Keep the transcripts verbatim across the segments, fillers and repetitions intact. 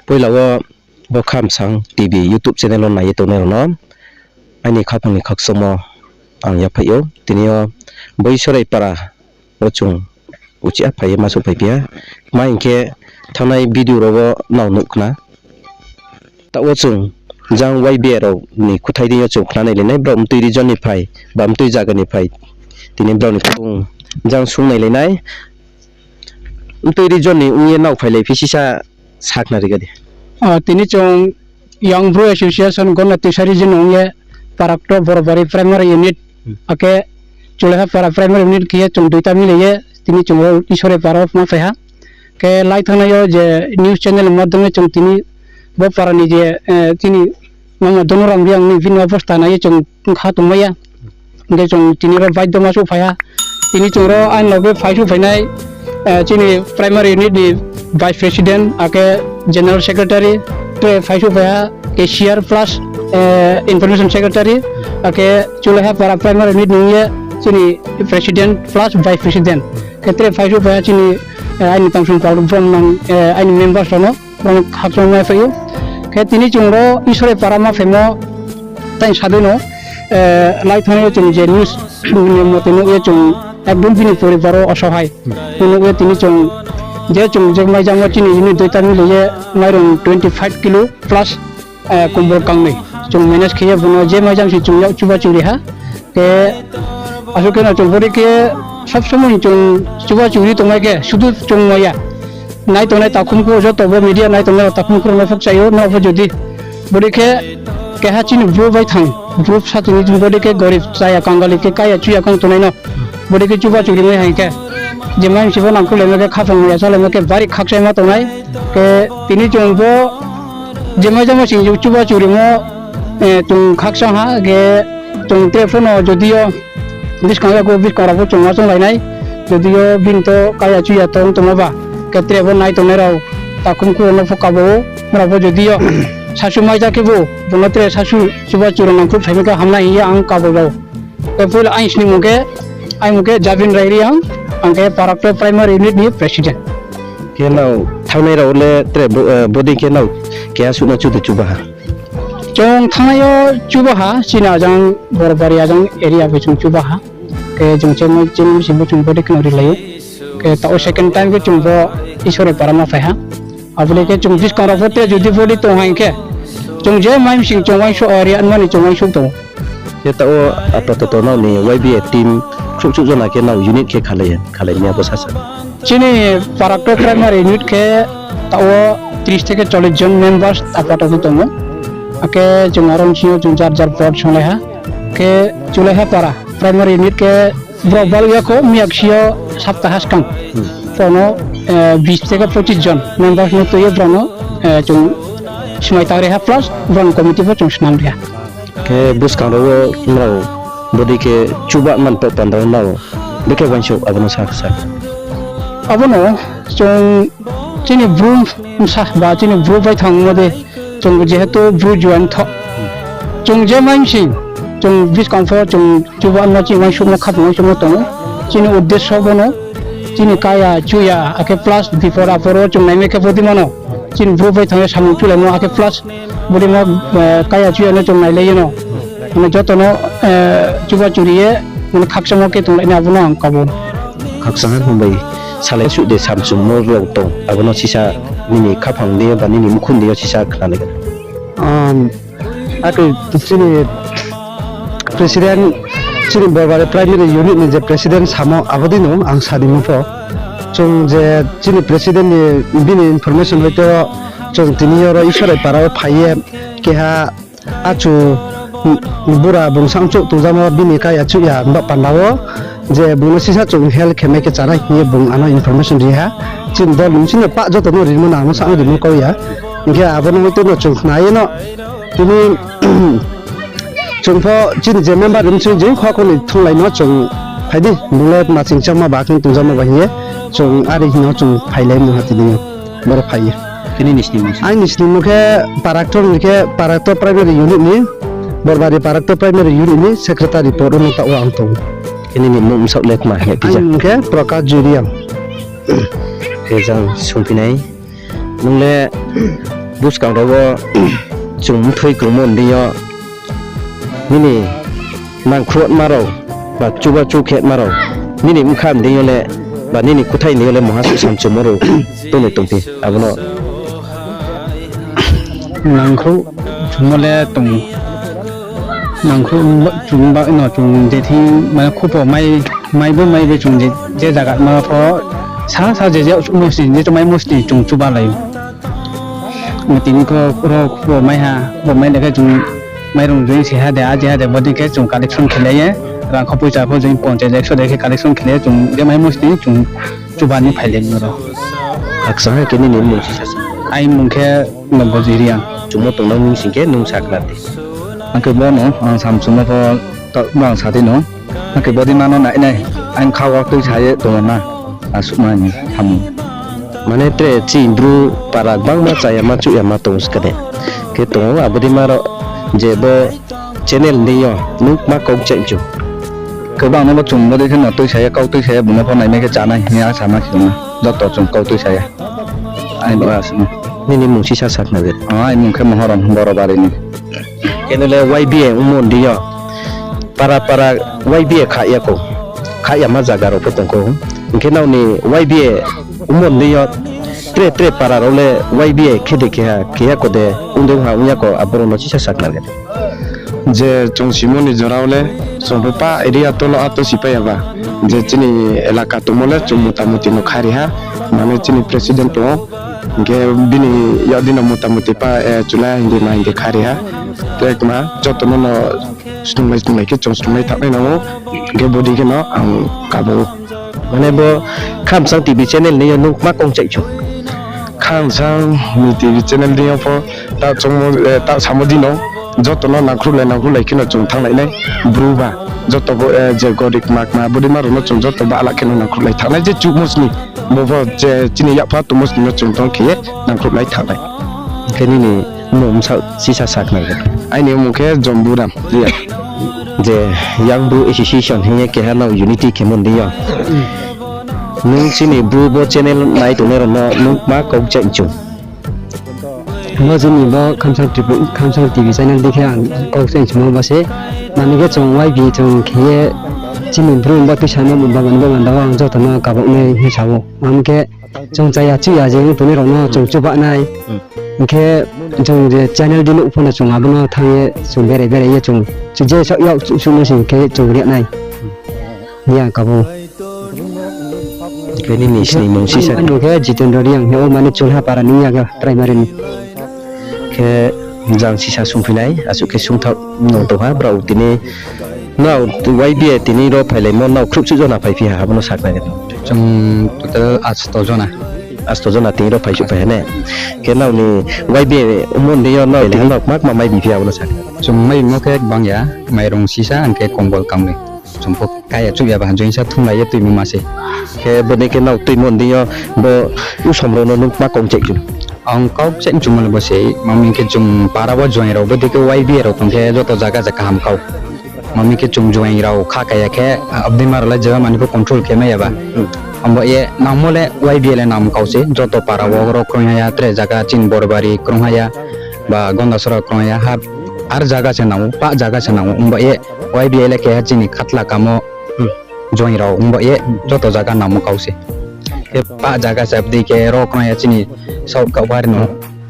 Poila wo bo Khamsang T V YouTube channel wo nai ye tongnai rao no aini khaphang ni khakchangmo ang yaphaih ou. Tini yo bo Isorai para wo chung uchih ha phai ye ma souhphai phi ha. Tma hing khe, thanngnai video rao wo nrao nuh khna. Taoh wo chung jang Y B A rao ni kuthai deing yo chung khna nailai nai, brao mtui region ni phai, ba mtui zaga ni phai, tini brao ni kung jang sung nailai nai. Mtui region ni ong ye nrao phailai phi sisa sakhna ri ga di. Tini chung Young Bru Association Gonna Tisari region ong ye Parakto Borobari Primary Unit, akhe Chulaiha Para Primary Unit khe ye chung duita mile ye tini chung ro Isorai para wo ma phai ha. Khe lai thanngnai yo je news channel madhyom ye chung tini bo para ni je, chini mama Donoram Reang ni bini obosta nai ye chung kha tongmai ya. Hing khe chung tini ro baidoma souhphai ha. Tini chung ro aini loge phai souhphai nai, chini primary unit ni vice president, akhe general secretary, tre phai souhphai ha cashier plus information secretary, akhe Chulaiha para primary unit ni ong ye chini president plus vice president. Khe tre phai souhphai ha chini, aini tangsong pal brom nang, aini members rao no, brom khakchangmo mai phai ou. Khe tini chung ro Isorai para ma phaimo tai sa dei no, lai thanngnai yo chung je news ni mote nuh ye chung ekdom bini poribar wo osohai. Bo nuh ye tini chung je chung je maijamo chini unit duita mile ye mairung twenty five kilo plus kombol kangnoi chung manage khe ye bo no je maijam se chung yak chuba churi ha. Khe asuh khe no chung body khe sob somoi chung chuba churi tongmai khe sudu chung mai ya. Nai tongnai takhum khe joto bo media nai tongnai rao takhum khe rao no phokchai ou, nrao pho jodi body khe keha chini bru bai thang, bru sa tini chung body khe gorib chaya kangali khe kaya chuya kang tongnai no body khe chuba churi mai haing khe, je mai msi pho nangkhruhlaimo khe khaphang ya chalaimo khe bari khakchangma tongnai. Khe tini chung bo je maijamo sing chuba churimo, chung khakchang ha khe chung tre pho no jodi yo buskang yago buskang rao pho chung ma chounglai nai. Jodi yo bini to kaya chuya tong tongmo ba, khe tre bo nai tongnai rao takhum khe rao no pho kabo ou, nrao pho jodi yo sasu maija khebu bo no tre sasu chuba churi nangkhruh phaimo khe hamnai hing ye ang kabo rao. Khe poila aini sningmung khe, aini mung khe Jabin Rai Reang, ang khe Parakto Primary Unit ni president. Khe nrao thanngnai rao le tre body khe nrao keha suh no chude chuba ha? Chung thanngnai yo chuba ha, chini ajang Borobari ajang area bai chung chuba ha. Khe chung chemo chini bsing bo chung body khe no rilai ou. Khe taoh wo second time khe chung bo Isorai para ma phai ha. Abo le khe chung buskang rao pho tre jodi body tong haing khe, chung je mai msing chung uaingsouh, area nmani chung uaingsouh tong ou. Khe taoh wo apatoto nrao ni Y B A team khrouhchuh jona khe nrao unit khe khalai, khalai mi abo sasa. Chini Parakto Primary Unit khe taoh wo tris theke chollish jon members apatoto tong ou. Akhe chung aro bsing yo chung jar jar vote songlai ha. Khe Chulaiha Para Primary Unit khe brao bal ya kho, miya khe si yo saptaha skang. Brao no bis theke pochis jon members no tui ye brao no chung smai tang ri ha plus brao ni committee pho chung snam ri ha. Khe buskang rao wo nrao body khe chuba man to panda wo nrao bekhe uaingsouh abo no sa khe sa. Abo no chung chini bru bsa ba chini bru bai thangmo de chung jehetu bru juan tho. Chung je mai msing chung buskang pho chung chuba no chini uaingsouhmo khaphang uaingsouhmo tong ou. Chini uddesho bo no chini kaya chuya akhe plus bipod apod wo chung naimai khe bodei ma no chini bru bai thang ye samung chulaimo akhe plus bodei ma kaya chuya no chung nailai ye no. Mane joto no chuba churi ye mane khakchangmo khe tonglai nai abo no ang kabo. Khakchang ha hing bai salai suh de samchungmo rao tong abo no sisa nini khaphang de ba nini mkhun de yo sisa khnalai. Akhe chini president, chini Borobari Primary Unit ni je president samo abo dei no ang sa ni mung pho. Chung je chini president ni bini information hoito chung tini yo ro Isorai para wo phai ye keha achu bura bung sangchouh tongjamo bini kaya chuh ya ba panda wo je bung no sisa chung help khe mai khe chánai hing ye bung ano information ri ha. Chini dol ni bsing no pah joto no rimo no ang no sa ang rimo kau ya. Hing khe abo no hoito no chung khna ye no tini chung pho chini je member rim chung je khokho ni thonglai no chung phai di, bung le ma chingchangma ba khe tongjamo ba hing ye chung are hing no chung phailai mung ha tini yo. Boro phai ye. Aini sningmo khe Parakto ni khe Parakto Primary Unit ni, Borbari Parakto Primary Unit ni secretary poro no taoh wo ang tong ou. Nini mung bsaoh le tma hing ye phi ja? Aini mung khe Prakash Juriang. Khe jang sungphi nai. Nung le buskang rao wo chung mthoi krungmo ni deing yo nini nangkhruhma rao, ba chuba chu khema rao, nini bkha ni deing yo le, ba nini kuthai ni deing yo le mungha suh samchumo rao tongnai tongphi, abo no. Nangkhruh chumo le tong, nangkhruh chumo ba no chung je thing, mane khupo mai, mai bo mai bo chung je, je zaga ma pho, sa sa je je mosni, je to mai mosni chung chuba lai ou. Tini kho ro khupo mai ha, bo mai le khe chung mairung join se ha de, aje ha de, bodei khe chung collection khe lai ye, rang kho poicha pho join ponchas ekso de khe collection khe lai ye, chung je mai mosni chung chuba ni phai le no ro. Khakchang ha khe nini mmung sisa sa. Aini mmung khe Nobojit Reang. Chungmo tongnang nung sing khe nung sakhnari di. Ang khe bo no, ang samchumo pho, taoh no ang sa di no. Ang khe bodei ma no nai nai, ang kha wo tuisa ye tong na, asuh ma ni hamung. Mane tre chini Bru para gbangma chayama chuhyama tong ska de. Khe tong ou, abo dei ma rao je bo channel ni deing yo nung kma kau kchaih chu. Khe bang no bo chung bodei khe no tuisa ye, kau tuisa ye, bung no pho naimai khe chánai hing ye asa ma khe na. Joto chung kau tuisa ye. Aini bo asuh no. Nini mmung sisa sakhnari di. Aini mmung khe Mohorom, Borobari ni. Khe nung le Y B A ongmo ni deing yo para para Y B A khah ya kho, khah yama zaga rao pho tong kho. Hing khe nrao ni Y B A ongmo ni deing yo tre tre para rao le Y B A khe de khe ha, khe ya kho de, ong de ong ha, ong ya kho, abo rao no sisa sakhnari di. Je chung simo ni jora wo le, chung pho pa area tolo ato sipai ya ba. Je chini elaka tongmo le chung motamuti no khari ha, mane chini president tong ou. Hing khe bini yak di no motamuti pa, chula hindi ma hindi khari ha. Te kma joto no no snunglai snunglai khe chung snunglai thanngnai nang ou. Hing khe bodei khe no ang kabo ou. Mane bo Khamsang T V channel ni yo nung kma kau kchaih chu? Khamsang ni T V channel ni yo pho taoh samo di no, joto no nangkhruhlai nangkhruhlai khe no chung thannglai nai. Bru ba, joto bo, je gorib kma kma bodei ma rao no chung joto bala khe no nangkhruhlai thanngnai. Je chuhmo sni, bo pho je chini yakpha tongmo sni no chung tong khe ye nangkhruhlai thanngnai. Khe nini mmung bsaoh sisa sakhnari di. Aini mmung khe Jomburam Reang. Je Young Bru Association hing ye keha nrao unity khemo ni deing yo, nung chini Bru bo channel nai tongnai rao no nung kma kau kchaih chu? Bo chini bo Khamsang T V channel di khe ang kau kchaih chumo bo se. Mane khe chung Y B A chung khe ye chini Bru bo tuisa no bo manda wo ang joto no kabouh nai hing sa ou. Ang khe chung chaya chuya je ong tongnai rao no chung chuba nai. Hing khe chung je channel di nuh pho no chung abo no thanng ye chung berai berai ye chung je saoh yak chuh chuh no sing khe chung ri nai. Hing ye ang kabo ou. Khe nini sni mmung sisa? Aini mmung khe Jitendra Reang hing ou, mane Chulha para ni ya khe primary ni. Khe jang sisa sungphi nai, asuh khe sungthaoh nung tong ha, brao tini nrao Y B A tini ro phailaimo nrao khrouhsuh jona phaiphi ha, abo no sakhnari di. Chung total asto jona. Asto jona tini ro phaisuh phai ha ne? Khe nrao ni Y B A ongmo ni deing yo nrao le nrao kma kma mai biphi ha, abo no sa. Chung maimo khe bang ya, mairung sisa, hing khe kombol kangnoi. Chung pho kaya chuh ya ba joinsa thunglai ye tuimo ma se. Khe bodei khe nrao tuimo ni deing yo bo usom rao no nung kma kau kchaih chu? Ang kau kchaih chumo le bo se, mami khe chung para wo joaing rao bodei khe Y B A rao tong khe joto zaga zaga kaham kau. Mami khe chung joaing rao kha kaya khe, abdei ma rao le jeba mani pho control khe mai ya ba. Abo ye nangmo le Y B A le nang kau se, joto para wo ro kroi ha ya, tre zaga chini Borbari kroi ha ya, ba Gondasora kroi ha ya, ha ar zaga se nang ou, pah zaga se nang ou, abo ye Y B A le keha chini khatla kamo joaing rao ongba ye joto zaga nangmo kau se. Khe pah zaga se abdei khe ro kroi ha ya chini South Kaubari no,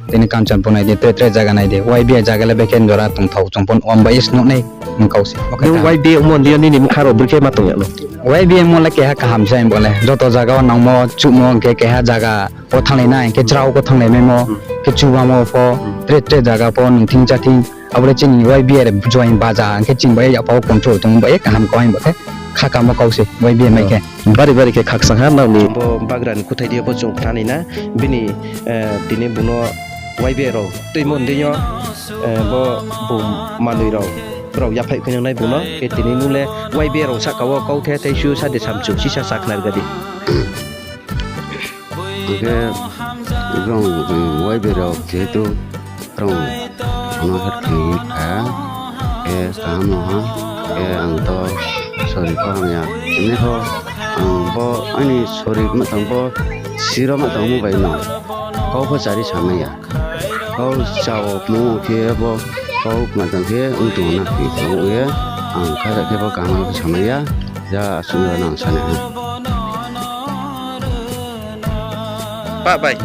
tini Kanchanpur nai di, tre tre zaga nai di, Y B A zaga le bekhe jora tongthao chung pho ongba ye snuh nai kau se. Nung Y B A ongmo ni deing yo nini bkha rao brekhe ma tong yag no? Y B A ongmo le keha kaham se ang bo le. Joto zaga wo nangmo, chuhmo, hing khe keha zaga wo thannglai nai, hing khe chrao pho thannglai maimo, khe chubamo pho, tre tre zaga pho, nung thing cha thing. Abo le chini Y B A joaing baja, hing khe chini bai yakpha wo control tong bai ye kaham kau ang bo khe, kha kamo kau se Y B A mai khe. Bari bari khe khakchang ha nrao ni bo bagra ni kuthai di yo pho chung khnanai na, bini, tini bung no Y B A rao tuimo ni deing yo, bo bung manoi rao, brao yaphaih khuinang nai bung no, khe tini nung le Y B A rao sahka wo kau the thaisu sa de samchu sisa sakhnari di. Hing khe, brao, Y B A rao jehetu brao no help khe kha, khe kaham no ha, khe ang to sori pho hamya. Tini pho ang bo aini sori ma tang bo, siro ma tangmo bai no kau pho chari samai ya. Kau chao kmung khe bo, kau kma tang khe ong tong na khe tong ye, ang kha khe bo kaham khe samai ya, ya asuh no nang sa nai ha. Pa bai.